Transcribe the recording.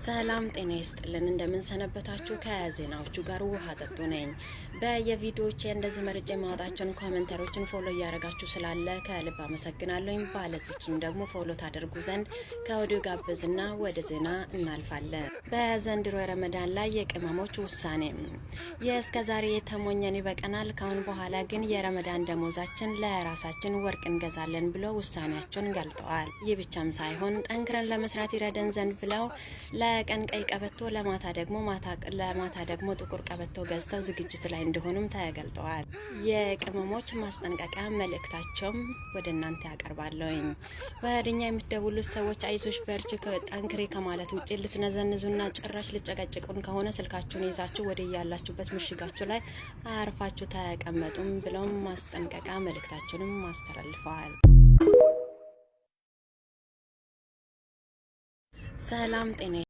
ሰላም ጤና ይስጥልን። እንደምንሰነበታችሁ ከዜናዎቹ ጋር ውሃ ጠጡ ነኝ። በየቪዲዮዎቼ እንደዚህ መርጬ የማወጣቸውን commenter ኦችን follow እያደረጋችሁ ስላለ ከልብ አመሰግናለሁኝ። ባለዚችም ደግሞ follow ታደርጉ ዘንድ ከወዲሁ ጋብዝና ወደ ዜና እናልፋለን። በዘንድሮ የረመዳን ላይ የቅመሞች ውሳኔ የእስከ ዛሬ የተሞኘን ይበቀናል፣ ካሁን በኋላ ግን የረመዳን ደሞዛችን ለራሳችን ወርቅ እንገዛለን ብሎ ውሳኔያቸውን ገልጠዋል። ይህ ብቻም ሳይሆን ጠንክረን ለመስራት ይረደን ዘንድ ብለው ለቀን ቀይ ቀበቶ ለማታ ደግሞ ጥቁር ቀበቶ ገዝተው ዝግጅት ላይ እንደሆኑም ተገልጠዋል። የቅመሞች ማስጠንቀቂያ መልእክታቸውም ወደ እናንተ ያቀርባለሁኝ። ወደኛ የምትደውሉት ሰዎች አይዞሽ፣ በርቺ፣ ጠንክሬ ከማለት ውጭ ልትነዘንዙና ጭራሽ ልጨቀጭቁን ከሆነ ስልካችሁን ይዛችሁ ወደ ያላችሁበት ምሽጋችሁ ላይ አርፋችሁ ተቀመጡም ብለውም ማስጠንቀቂያ መልእክታቸውንም አስተላልፈዋል። ሰላም ጤና